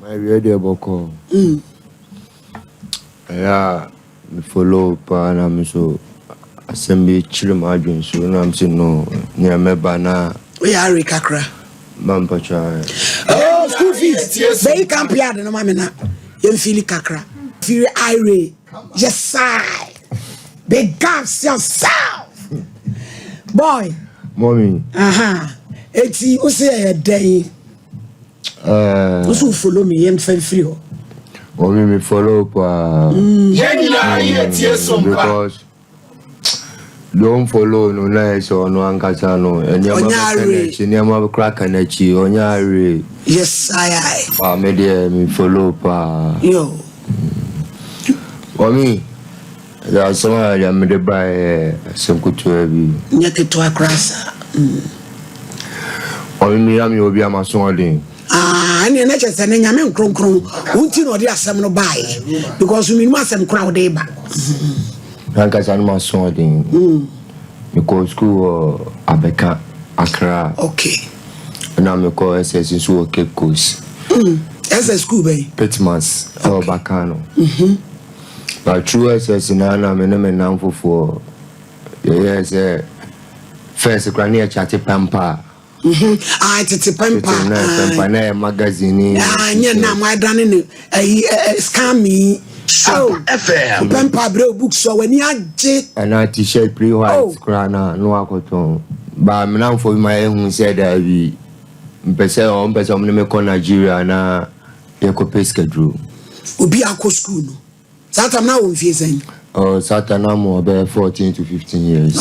Mawie deɛ bɔkɔɔ. Ɛyɛ a me follow paa na me so asɛm bi kyerɛ m'adwene so na me sɛ no nea mɛba na. Woyɛ awe kakra. Ma mpatwa. Oh, school fees. Bɛyi camp yard no ma me na yɛmfili kakra. Firi ire. Yes, I. Big ups yourself. Boy. Mommy. Aha. Eti wo se ɛyɛ dɛn? Wo so follow me yɛmfa mfiri hɔ. Mommy me follow paa. Yɛn nyinaa yɛ tie so mpa. Because don't follow no na yɛ sɛ ɔno ankasa no nneɛma Ɔnyɛ bɛka awe. n'akyi, nneɛma kora ka n'akyi, ɔnyɛ awe. Yes, I. Paa, me deɛ me follow paa. Yo. Mommy, ɛyɛ asɛm a deɛ mede baeɛ, asɛm ketewa bi. Nyɛ ketewa koraa saa. Mommy, me na meyɛ obi a maso ɔden. Ah, ɛneɛ na kyerɛ sɛ ne Nyame nkronkron wo nti na ɔde asɛm no baeɛ, because menim asɛm koraa wode ba. Nankasa no maso ɔden. Mekɔɔ school wɔ Abɛka, Accra. Ɛna mekɔɔ SS nso wɔ Cape Coast. SS school bɛyi? Pitmas ɛwɔ Bakano. But through SS na me ne me namfofoɔ yɛyɛɛ sɛ first koraa ne yɛkyate pampa. Ah, tete pampa. Tete na pampa na yɛ magazine ni. Ah, nyɛ na mo adane ne ayi scam yi. Oh, FM. pampa brɛ book so w'ani agye. Ɛna T-shirt pre white koraa na no akɔtɔn. Ba me namfoɔ bi ma yɛhu sɛ daabi, mpɛ sɛ ɔmpɛ sɛ ɔmo ne me kɔ Nigeria na yɛkɔpɛ sikaduro. Obi akɔ school no saa tam na wɔ mfie sɛn? Oh, Satan na mo ɔbɛyɛ 14 to 15 years.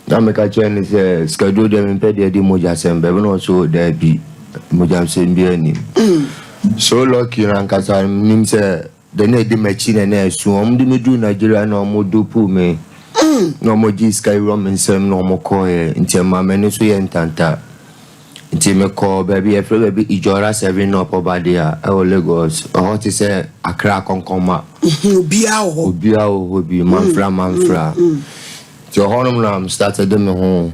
Na meka kyerɛ ne sɛ sikaduro deɛ, mempɛ deɛ de mogya sɛm baabi na ɔso daabi, mogya sɛm bi anim. So lucky na ankasa nim sɛ de na ɛdi m'akyi na na ɛso ɔmo de me duru Nigeria na ɔmo do pull me na ɔmo gye sika yi wɔ me nsam na ɔmo kɔɔɛ, nti ɛma m'ani so yɛ ntanta. Nti mekɔ baabi yɛfrɛ baabi Ijora Seven Up ɔbade a ɛwɔ Lagos. Ɛhɔ te sɛ Accra Kɔnkɔnma. Obiara wɔ hɔ. Obiara wɔ hɔ bi, manfra manfra. Nti ɛhɔnom na m started de me ho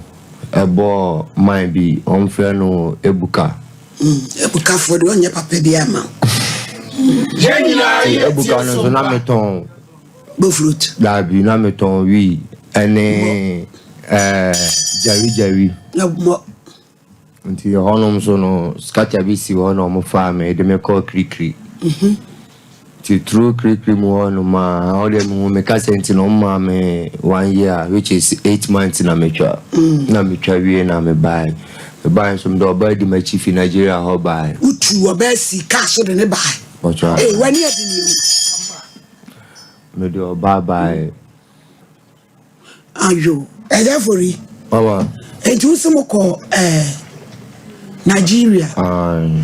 ɛbɔ man bi ɔmfrɛ no Ebuka. Ebukafoɔ deɛ, ɔnyɛ papa bi ama wo. Yɛn nyinaa Nti yɛ Ebuka tie no so nso na mpa. metɔn Bofrot? Daabi, na metɔn wii ɛne jari jari. Na mmɔ. Nti ɛhɔnom so no scatter bi si hɔ na ɔmo faa me de me kɔɔ Kirikiri. Nti through Kirikiri mu hɔnom a, ɛhɔ deɛ mehu me kasa, nti na ɔmo maa me one year, which is 8 months, na metwa na metwa wie na mebae. Mebae nso mede ɔbaa di m'akyi fi Nigeria hɔ bae. Wotu ɔbaa si kaa so de ne bae? Ɔtwa. Ee, w'ani adi ni o. Mede ɔbaa bae. Ayo, ɛyɛ fori. Mama. Enti wo sɛ mokɔ Nigeria? Aye.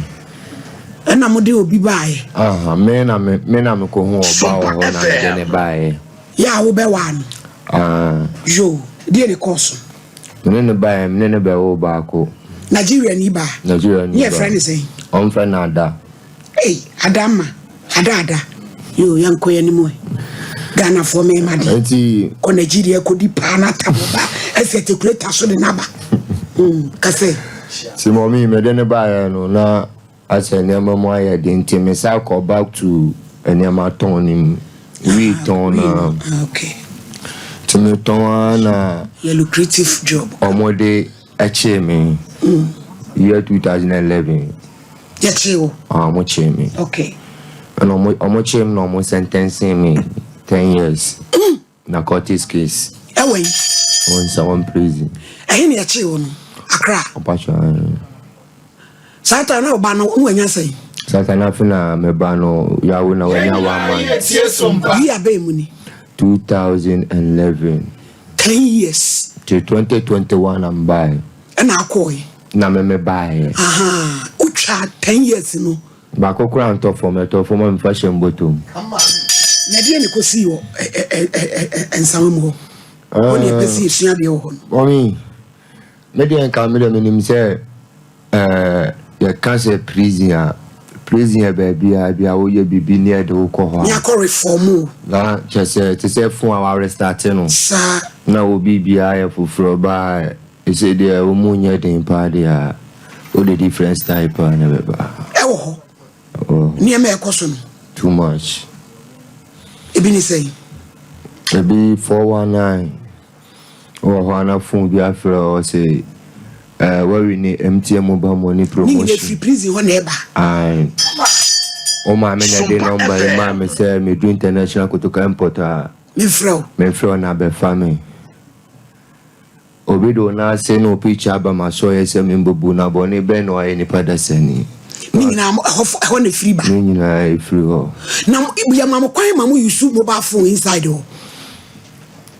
Ɛna mode obi baeɛ? Aha, me na mekɔhu ɔbaa wɔ hɔ na mede ne baeɛ. Yɛ a wobɛwaa no? Ah. Yo, deɛ ne kɔɔ so? Me ne ne baeɛ, me ne ne bɛwo baako. Nigeria ni baa? Nigeria ni ne baa. yɛfrɛ ne sɛn? Ɔmfrɛ no Ada. Ei, Ada ma Ada, Ada yo, yɛnkɔ yɛ anim ɛ. Ghanafoɔ mɛma de Nti kɔ Nigeria kɔdi paa na atabo ba ɛsɛ tekuleta so de naba kasɛ. Nti mɔmi, mede ne baeɛ no na asɛ nneɛma mu ayɛ de, nti me sa kɔ back to nneɛma tɔn ne mu, wii tɔn na. Ah, okay. Nti metɔn ara na yɛ lucrative job. Ɔmode ɛkyee me year 2011. Yɛkyee wo? Ah, ɔmo kyee me. Ɛna ɔmo kyee me na ɔmo sentencing me 10 years narcotics case. Ɛwɔ yi? Wɔ Nsawam prison. Ɛhe ne yɛkyee wo no, Accra? Ɔpatwa. Saa ta na ɔba no ne wanya sɛn? Sasa na afe na meba no yawo na Yɛn wanya one nyinaa month. yɛ tie so mpa. Yi abɛn mu ni? 2011. 10 years. Till 2021 na mbae. Ɛna akɔɔɛ? Na me baeɛ. Aha, wotwa 10 years no. Baako koraa ntɔ fam, ɛtɔ fam a mefa hyɛ mbɔtɔm. Na ɛdeɛ ne kɔsii wɔ Nsawam hɔ hɔ ne ɛpɛ sɛ yɛsua adeɛ wɔ hɔ no? Mɔmi, me deɛ nka me deɛ menim sɛ yɛka sɛ prison a, prison yɛ baabi a bi a woyɛ biribi ne yɛde wo kɔ hɔ ne a akɔ reform o. Na kyerɛ sɛ te sɛ phone a wɔarestart no. Saa. Na wo biribiara yɛ foforɔ baa ɛsɛ deɛ wo mu nyɛ den paa deɛ a, wode different style paa na bɛba. Ɛwɔ hɔ. Nneɛma ɛkɔ so no. Too much. Ebi ne sɛn? Ebi 419 wɔ hɔ ana phone bi afrɛ ɔ sɛ wɔwi ne MTN mobile money Ne promotion. nyinaa firi prison hɔ na ɛba. Aye. Wo maame na ɛde Sompa number yi FM. maa me sɛ medu international Kotoka airport a Memfrɛ wo. Memfrɛ wo na abɛfa me. Obi de wo nan ase ne wo picture aba m'asɔeɛ sɛ membubu na bɔne bɛn na wayɛ nipa dasani? Ne nyinaa ɛhɔ ɛhɔ na ɛfiri ba. Ne nyinaa ɛfiri hɔ. Na yɛma mo kwan ma mo use mobile phone inside hɔ?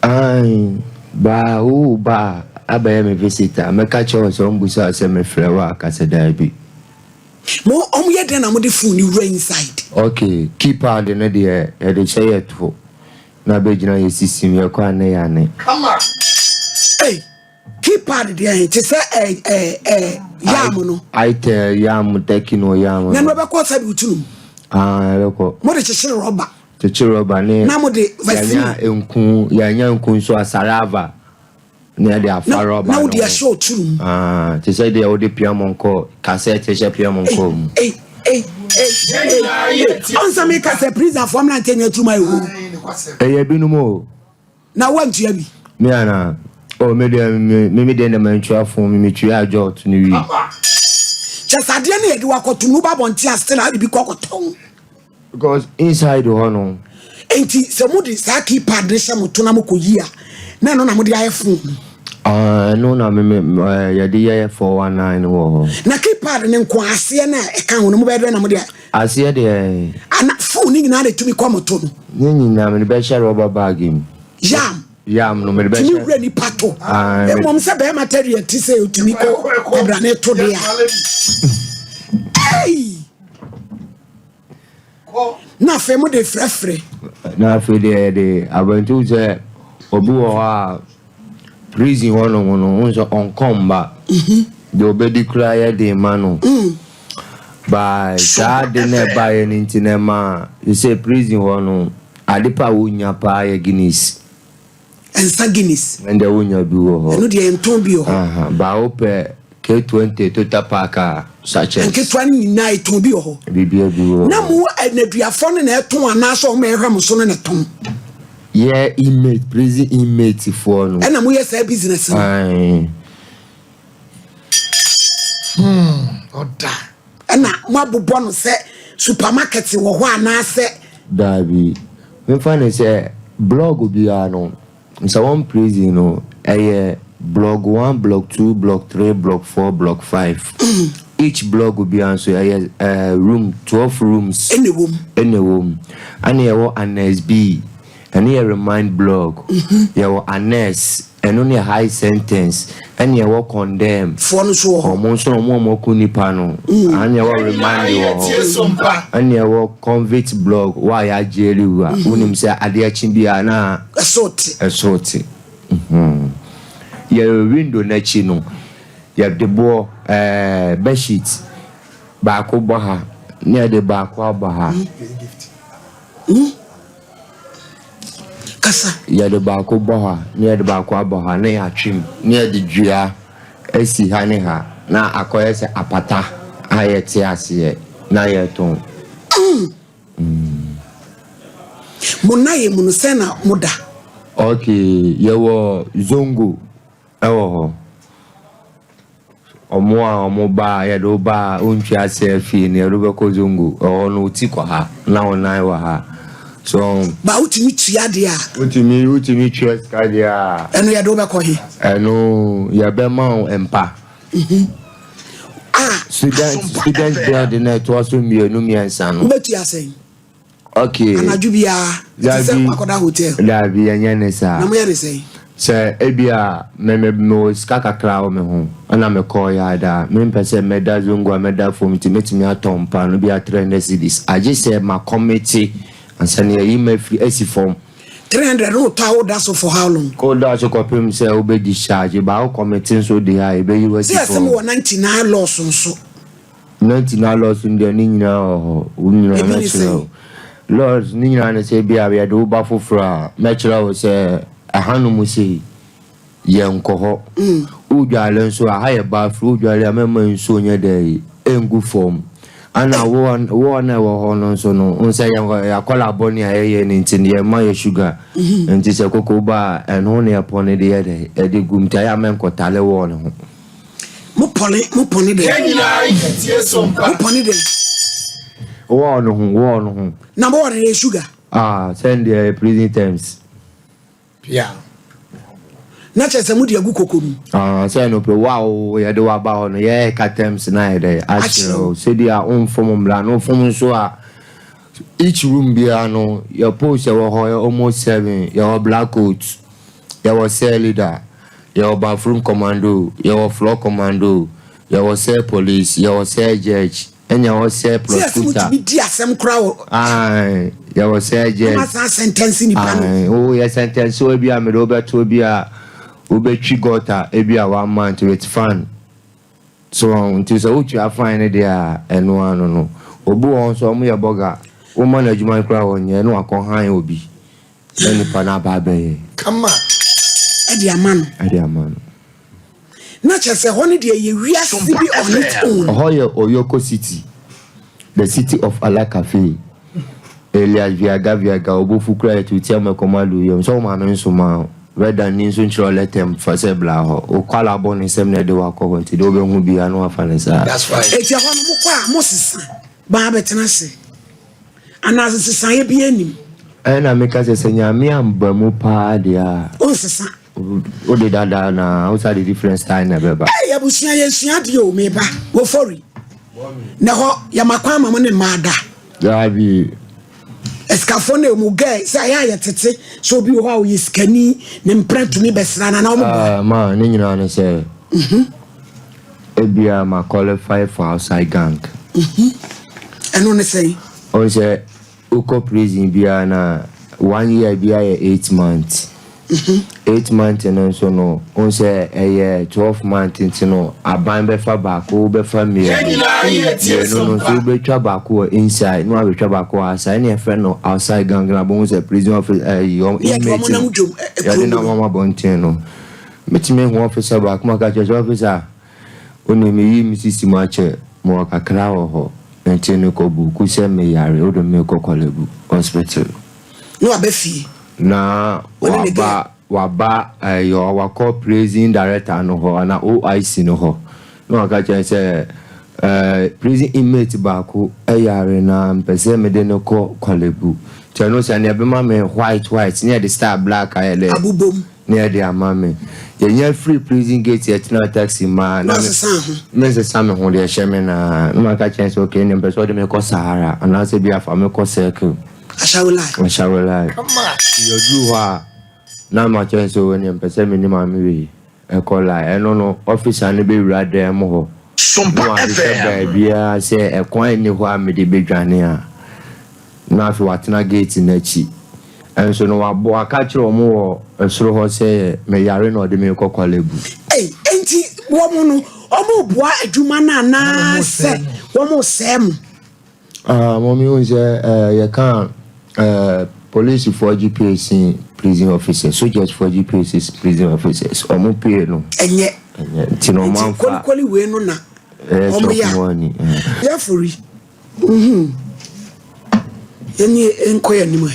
Ae, baa wo ba a abɛyɛ me visitor, mɛka kyerɛ wo sɛ ɔmbusa sɛ mefrɛ wo a ka sɛ daabi. Mo ɔmo yɛ dɛn na mo de phone ni wura inside? Okay, keypad no deɛ yɛde hyɛ yɛ to na bɛgyina yɛ sisim yɛkɔ a ne yɛ ane. Kama. Hey, keypad deɛ te sɛ ɛ ɛ ɛ yam no. Itel yam, Tecno yam. Na no bɛkɔ sɛ bi otunum. Ah, ɛbɛkɔ. Mo de kyekyere rɔba. Kyekyere rɔba ne. Na mo de vaseline. Yɛnya nku, yɛnya nku nso asarava. Ne yɛde afa rɔba no. Na wo de ahyɛ otunum. Ah, te sɛ deɛ wode piamɔnkɔ cassette hyɛ piamɔnkɔ mu. Ei, ei, ei, ei, ɔnsa mi ka sɛ prisonfoɔ mmeranteɛ nyɛ turum ayɛ hɔ. Ɛyɛ binom o. Na woantua bi? Me ana? Oh, me deɛ me me deɛ na mantua fon me metua adjot no wie. Kyɛ sɛ adeɛ no yɛde wakɔto no woba abɔnten a still a wode bi kɔ kɔtɔn. Because inside hɔ no. Enti sɛ mode saa keypad no hyɛ mo to na mokɔyi a, na ɛno na mode ayɛ phone no? Ah, ɛno na me me yɛde yɛ 419 wɔ hɔ. Na keypad no nko aseɛ no a ɛka ho no mobɛyɛ dɛn na mode a. Aseɛ deɛ. Ana phone no nyinaa na ɛtumi kɔ mo to no? Ne nyinaa mede bɛhyɛ rubber bag mu. Yam. Yam no mede bɛhyɛ. Tumi wura nipa to. Mmom sɛ bɛrima tɛdeɛ te sɛ otumi kɔ kɔbrane to deɛ a. Ei! Na afei mo de frɛfrɛ. Na afei deɛ yɛde abɛntu sɛ obi wɔ hɔ a prison hɔ nom no wohu sɛ ɔnkɔ mba. Deɛ ɔbɛdi koraa yɛ den ma no. By saa ade na ɛbaeɛ no nti na ɛma sɛ prison hɔ no ade pa a wonya paa yɛ Guinness. Nsa Guinness. Ɛnde wonya bi wɔ hɔ. Ɛno deɛ yɛntɔn bi wɔ hɔ. Ba wopɛ K20 total pack a sachet. Nketewa no nyinaa yɛtɔn bi wɔ hɔ. Biribiara bi wɔ hɔ. Na mo nneduafoɔ no na ɛtɔn anaasɛ wɔn a ɛhwɛ mo so no na ɛtɔn? Yɛ inmate, prison inmate foɔ no. Ɛna moyɛ saa business no? Ae. Ɔda. Ɛna moabobɔ no sɛ supermarket wɔ hɔ anaasɛ? Daabi. Memfa no sɛ blog biara no, Nsawam prison no, ɛyɛ blog one, blog two, blog three, blog four, blog five. Each blog biara nso ɛyɛ room, 12 rooms. Ɛna ɛwɔ mu. Ɛna ɛwɔ mu. Ɛna yɛwɔ Annex B, ɛno yɛ remand blog. Yɛwɔ Annex, ɛno ne high sentence. Ɛna yɛwɔ condemn. Foɔ no nso wɔ hɔ. Ɔmo nso ɔmo a ɔmo aku nipa no. Ɛna yɛwɔ remand wɔ hɔ. Ɛna yɛwɔ convict blog wo a yɛagyeli wo a wonim sɛ adeɛ kye biara na. Ɛso te. Ɛso te. Yɛ window no akyi no, yɛde boɔ ɛɛ bedsheet baako bɔ ha na yɛde baako abɔ ha. Kasa. Yɛde baako bɔ ha na yɛde baako abɔ ha na yɛatwe mu na yɛde dua asi ha ne ha na akɔyɛ sɛ apata a yɛte aseɛ na yɛtɔn. Mo nnaeɛ mu no sɛn na moda? Ok, yɛwɔ zongo wɔ hɔ. Ɔmo a ɔmo ba a yɛde wo ba a wontwi ase afie no yɛde wo bɛkɔ zongo. Ɛhɔ no wo ti kɔ ha na wo nan wɔ ha. So. Ba wotumi tua deɛ a. Wotumi wotumi tua sika deɛ a. Ɛno yɛde wo bɛkɔ he? Ɛno yɛbɛma wo mpa. Ah. Student student bed no ɛtoa so mmienu mmiɛnsa no. Wobɛtua sɛn? Okay. Anadwo biara ɛte sɛ wakɔda hotel. Daabi, yɛnyɛ ne saa. Na moyɛ ne sɛn? Sɛ ebi a me me mewɔ sika kakra wɔ me ho ɛna mekɔɔ yard a, mempɛ sɛ mɛda zongo a mɛda fam nti mɛtumi atɔ mpa no bi a 300 cedis. Agye sɛ makɔmete ansa na yɛayi me afiri asi fam. 300 no wotɔ a woda so for how long? Woda so kɔpem sɛ wobɛ discharge, but wo kɔmete nso deɛ a yɛbɛyi wo asi Sɛ yɛse fam. mowɔ 99 laws nso. Nanti na laws no deɛ ne nyinaa wɔ hɔ. Wo nyinaa Ebi ne mɛkyerɛ sɛn? wo. Laws ne nyinaa ne sɛ ebi a yɛde wo ba foforɔ a, mɛkyerɛ wo sɛ ɛhanom sei, yɛnkɔ hɔ. Wodware nso a, ha yɛ bathroom, wodware a mɛmma nsuo nyɛ dɛn, ɛngu fam. Ana wɔn wɔn a ɛwɔ hɔ no nso no, n sɛ yɛn yɛn akwadaa bɔne a yɛyɛ no nti no, yɛmma yɛ sugar. Nti sɛ koko ba a, ɛno na yɛpɔne de yɛ dɛ, ɛde gu mu. Nti ayɛ a mɛnkɔtale wɔn ho. Mo pɔne, mo pɔne dɛ. Yɛn nyinaa yɛ tie so mpa. Mo pɔne dɛ. Wɔn ho, wɔn ho. Na mo wɔde yɛ sugar. Ah, sɛn deɛ prison terms. Pia. Na kyerɛ sɛ mode agu koko mu. Ah, sɛ no pɛ wo a wo yɛde waba hɔ no yɛka terms na yɛ dɛ akyerɛ wo sɛdeɛ womfom mmara no, wofom nso a, each room biara no yɛ post ɛwɔ hɔ yɛ almost seven. Yɛwɔ black coat, yɛwɔ cell leader, yɛwɔ bathroom commando, yɛwɔ floor commando, yɛwɔ cell police, yɛwɔ cell judge, ɛna yɛwɔ cell sɛ yɛsɛ prosecutor. Motumi di asɛm koraa wɔ Aye, yɛwɔ cell judge. Ma saa sentence nipa no. Aye, wo yɛ sentence wo bi a mede wobɛto bi a wobɛtwi gutter ebi a one month with fine so, nti sɛ wotua fine no deɛ a, ɛno ano no obi wɔ hɔ nso ɔmo yɛ bɔga, woma no adwuma no koraa wɔnyɛ na wakɔ han obi na nipa no aba abɛyɛ. Kama. Ɛde ama no. Ɛde ama no. Na kyerɛ sɛ hɔ no deɛ yɛ wiase bi on its own. Ɔhɔ yɛ Oyoko City, the city of Ala Cafe alias Viaga Viaga. Obofu kura yɛ tuti ama kɔma yam sɛ wo maame nso ma wɛda ni nso nkyerɛ ɔlɛtɛm fa sɛ bla hɔ okwala abɔ ne nsɛm na ɛde wakɔ hɔ, nti deɛ wobɛhu bia na wafa ne saa. That's right. Eti ɛhɔ no mokɔ a, mosesa baa bɛtena ase anaasɛ sesaeɛ bi anim? Ɛna meka sɛ Nyame amba mu paa deɛ a, Onsesa. Wode dada na wosa de different style na ɛbɛba. Ɛyɛ abusua, yɛsua adeɛ o. Meba wɔfɔri na hɔ yɛma kwan ma mo ne mmaa da? Daabi. Asikafoɔ no emu gɛ sɛ ɛyɛ a yɛtete sɛ obi wɔ hɔ a ɔyɛ sikani ne mpra tumi bɛsra na na ɔmo boa. Ah, ma ne nyinaa ne sɛ ebia ma qualify for outside gang. Ɛno ne sɛn? Ɔn sɛ wokɔ prison biara na one year biara yɛ 8 months. 8 months no nso no, ɔn sɛ ɛyɛ 12 months, nti no aban bɛfa baako, wobɛfa Yɛn mmienu. nyinaa yɛ tie Mmienu so no nso mpa. wobɛtwa baako wɔ inside na wabɛtwa baako wɔ outside, ɛne yɛfrɛ no outside gang. Na bohu sɛ prison office ɛyi ɔm Yɛde wɔn inmate nam no dwom, ɛ- yɛde kurom nam no. wɔn abɔnten no, mɛtumi ehu officer baako ma ka kyerɛ sɛ, "Officer, onim meyi me sisi mu akyɛ mewɔ kakra wɔ hɔ, nti no kɔ buku sɛ meyare, wode me kɔ Korle Bu Hospital." Na waba fie. Na Ɔne ne waba waba ɛyɛ wakɔ prison director no hɔ ana OIC no hɔ na waka kyerɛ sɛ prison inmate baako ɛyare na mpɛ sɛ mede no kɔ Korle Bu, nti ɛno sɛ nea ɛbɛma me white white ne yɛde star black ayɛ dɛ abobom. Ne yɛde ama me. Yɛnya free prison gate, yɛtena taxi ma na me- ɔsesa ho. Mensesa me ho deɛ ɛhyɛ me na maka kyerɛ sɛ okay, ne mpɛ sɛ ɔde me kɔ Sahara anaasɛ bi afa me kɔ Circle. Ahyawolai. Ahyawolai. Kama. Yɛduru hɔ a na makyerɛ sɛ wɔ ne mpɛ sɛ me ne maame wei ɛkɔ line. Ɛno no officer no bɛwura dan mu hɔ na Sompa wahwehwɛ FM. baabiara sɛ ɛkwan nni hɔ a mede bɛdwane a, na afei watena gate n'akyi. Ɛnso no wabɔ aka kyerɛ ɔmo wɔ ɛsoro hɔ sɛ meyare na ɔde me kɔ Korle Bu. Ei, enti wɔn no wɔn boa adwuma no anaasɛ wɔn sɛɛ mo? Ah, mɔmi hu sɛ yɛka polisifoɔ gye pay sin prison officers, sojarsfoɔ gye pay sin prison officers, ɔmo pay no ɛnyɛ ɛnyɛ, nti na ɔmo nti amfa kolikoli wei no na ɛyɛ ɔmo yɛ chop a money. Yɛfori yɛne nkɔ yɛ anim ɛ,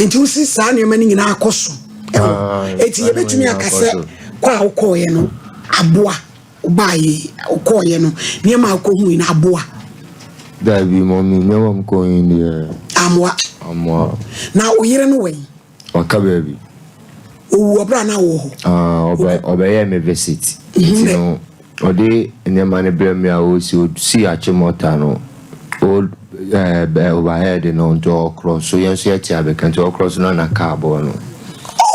nti wosi saa nneɛma no nyinaa akɔ so ɛwɔ Ah, eti saa yɛbɛtumi nneɛma aka nyinaa sɛ akɔ so. kɔ a wokɔɔyɛ no aboa wobaayɛ, wokɔɔyɛ no nneɛma a wokɔhu yi no aboa? Dabi mɔmi, nneɛma mu kɔ yi deɛ amoa? Amoa. Na wo yere no wɛn? Ɔka baabi. Owu ɔberɛ a na wɔ hɔ? Ah, ɔbɛyɛ me visit, nti no ɔde nneɛma no brɛ me a ɔsi osi Achimota no old overhead no, nti ɔkorɔ so, yɛn nso yɛte abɛka, nti ɔkorɔ so no na kaa bɔɔ no.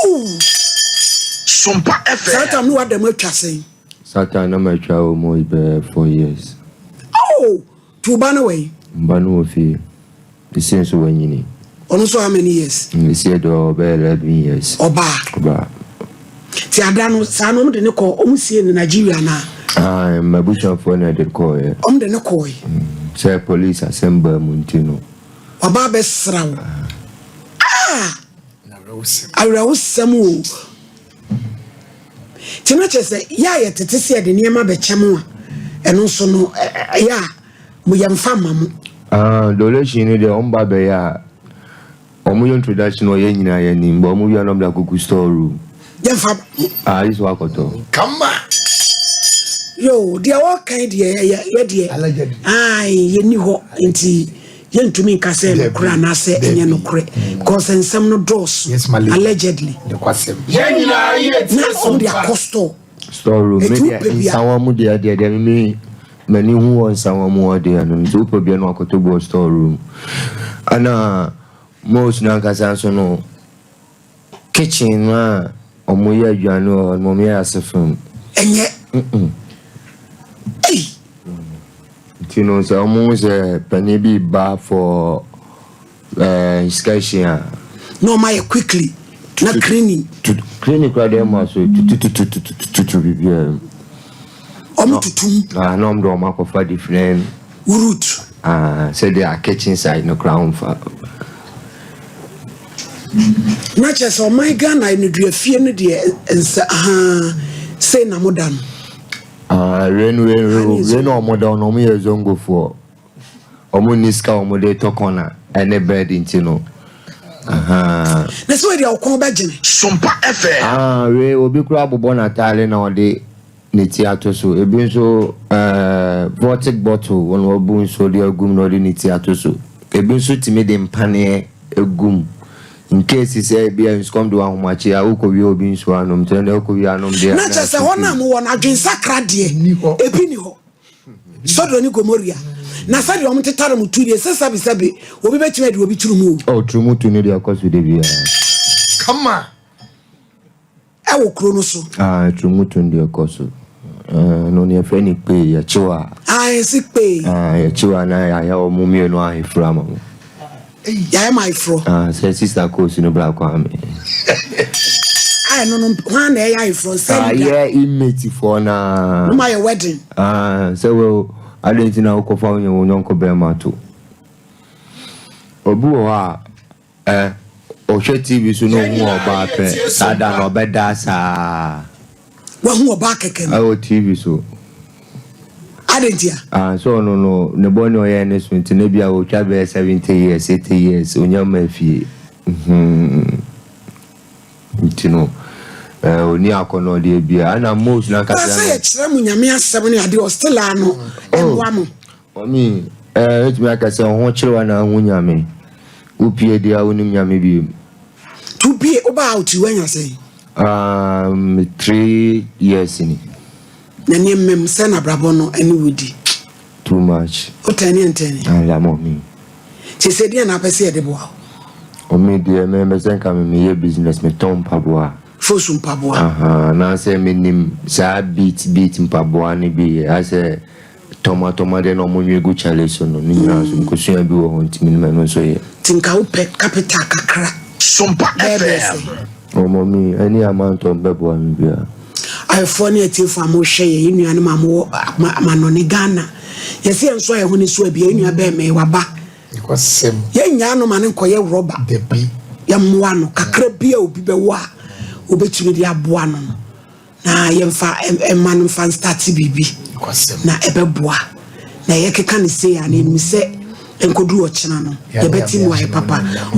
Oh! Sompa Saa FM. tam ne wadam atwa sɛn? Satan na matwa almost bɛyɛ 4 years. Oh! Nti wo ba no wɛn? Mba no wɔ fie ɛsi nso wanyini. Ɔno nso how many years? Ɛsi ɛdɔ ɔbɛyɛ 11 years. Ɔbaa? Ɔbaa. Nti ada no saa no ɔmde ne kɔ, ɔmo sie no Nigeria naa? Ah, m'abusuafoɔ na ɛde kɔɔɛ. Ɔmde ne kɔɔɛ? Sɛ police asɛm baa mu nti no. Ɔbaa bɛsra wo. Ah! Awerɛhosɛm o. Nti na kyerɛ sɛ yɛ a yɛtete sɛ yɛde nneɛma bɛkyɛ mo a, ɛno nso no ɛyɛ a Mo yɛmfa mma mo. Ah, donation no deɛ, ɔmo ba bɛyɛ a, ɔmo yɛ introduction, ɔyɛ nyinaa yɛ nim, but ɔmo wia na ɔmo de akɔgu store room. Yɛmfa mo. Ah, yi so akɔtɔ. Kama. Yo, deɛ wɔkan deɛ, yɛ deɛ. Allegedly. Ai, yɛni hɔ nti yɛntumi nka sɛ Dabi. nokorɛ anaasɛ ɛnyɛ Dabi. nokorɛ, because nsɛm no dɔɔso. Yes, my lady. Allegedly. Nokwasɛm. Yɛn nyinaa yɛ Na tie ɔmo de sompa. akɔ store. Store room. Me Eti deɛ wopɛ bia- Nsawa mu deɛ me m'ani hu wɔ Nsawa mu hɔ deɛ no, nti wopɛ bia no, akɔtɔ bu wɔ store room. Ɛna most no ankasa nso no, kitchen no a ɔmo yɛ aduane wɔ hɔ no, ɔmo yɛ ase fam. Ɛnyɛ ei. Nti no, sɛ ɔmo hu sɛ panin bi ba for inspection a, Na ɔmo ayɛ quickly na cleaning. Tutu cleaning koraa deɛ, ɛma so tututututututu biribiara mu. Ɔmo tutum. Ah, na ɔmo de ɔmo akɔfa different route. Ah, sɛdeɛ a kitchen side no koraa ɔmfa. Na kyerɛ sɛ ɔman Ghana nnuduafie no deɛ, nsa ahaa sei na moda no. Ah, wei wei na ɔmo da no, ɔmo yɛ zongofoɔ, ɔmo ni sika a ɔmo de tɔ kɔna ɛne bed, nti no ahaa. Na sɛ wɔde ɔkɔn bɛgyene. Sompa FM. Ah, wei obi koraa abobɔ n'ataare na ɔde ne ti ato so. Ebi nso vortic bottle wɔn wabu nsuo de agum na ɔde ne ti ato so. Ebi nso tumi de mpaneɛ egum in case sɛ ebi a nsukɔm de wɔ ahomakye a, wokɔ wie obi nsuo anom, nti ɛna wokɔ wie anom deɛ. Na kyerɛ sɛ hɔ no a mowɔ no, adwensakra deɛ Ni hɔ. Ebi ni hɔ. Sodom ne Gomoria na sɛdeɛ ɔmo tetare mo tu deɛ, sɛ sɛbesɛbe obi bɛtumi ade obi turu mu o. Ɔ, turumutu no deɛ, ɛkɔ so de biara. Kama. Ɛwɔ kuro no so. Ah, turumutu no deɛ, ɛkɔ so. No ne yɛfrɛ no kpee, yɛkyew a. Ayɛ kpee. Ah, yɛkyew a, na yɛayɛ ɔmo mmienu aheforo ama mo. Yɛayɛ ma ayeforɔ. Ah, sɛ sister coast no bra Kwame. Ayɛ no hwan na ɛyɛ ayeforɔ sɛ leader? Ayɛ inmatefoɔ na. No ma yɛ wedding. Ah, sɛ wo ade nti na wokɔfa wo nyɛ wo nyɔnko bɛrima to. Obi wɔ hɔ a, ɔhwɛ TV so na ohu ɔbaa pɛ, saa da na ɔbɛda saa. Wahu ɔbaa kɛkɛ no. Ɛwɔ TV so. Ade ntia. Ah, so ɔno no, ne bɔne ɔyɛ ne so nti, ne bia ɔtwa bɛyɛ 70 years, 80 years, onya ma fie. Nti no, oni akɔnɔ deɛ bia, ɛna most Na nankasa sɛ no. Yɛkyerɛ mo Nyame asɛm ne adeɛ, ɔstill a no ɛmmoa mo. Mami, ɛtumi aka sɛ ɔho kyerɛ na ahu Nyame. Wopie deɛ a, wonim Nyame bio. To bie wobaa out yi, woanya sɛn? 3 years ni. Na nneɛma mu sɛ nabrabɔ no ɛne wodi. Too much. Wotɛne ntɛne. Ala, mɔmi. Kyɛ sɛ deɛ na apɛ sɛ yɛde boa wo. Ɔmi deɛ, mɛmɛ sɛ nka me meyɛ business, metɔn mpaboa. Fosu mpaboa. Aha, anaasɛ menim saa beat beat mpaboa no bi yɛ asɛ tɔmatɔma deɛ na ɔmo nwe gu kyale so no ne nyinaa so, nkosua bi wɔ hɔ, nti menim ɛno nso yɛ. Nti nka wopɛ capital kakra. Sompa Bɛɛ FM. sɛ. Ɔmɔ mi ɛne amantɔ mbɛboa me bia. Ayɛfoɔ ne atiefoɔ a mohwɛ yɛ, yɛn nuanom a mowɔ amanɔne Ghana, yɛsɛ yɛn nso a yɛho ne so abi, yɛn nua bɛɛ mɛ waba. Nokwasɛm. Yɛn nyaa no ma ne nkɔyɛ rɔba. Dabi. Yɛmmoa no kakra bi a obi bɛwɔ a obɛtumi de aboa no, na yɛmfa ɛma no mfa nstart biribi. Nokwasɛm. Na ɛbɛboa na yɛkeka ne sei a, na yɛnim sɛ nkɔduru ɔkyena no, yɛbɛte mu ayɛ papa. Ɔfa.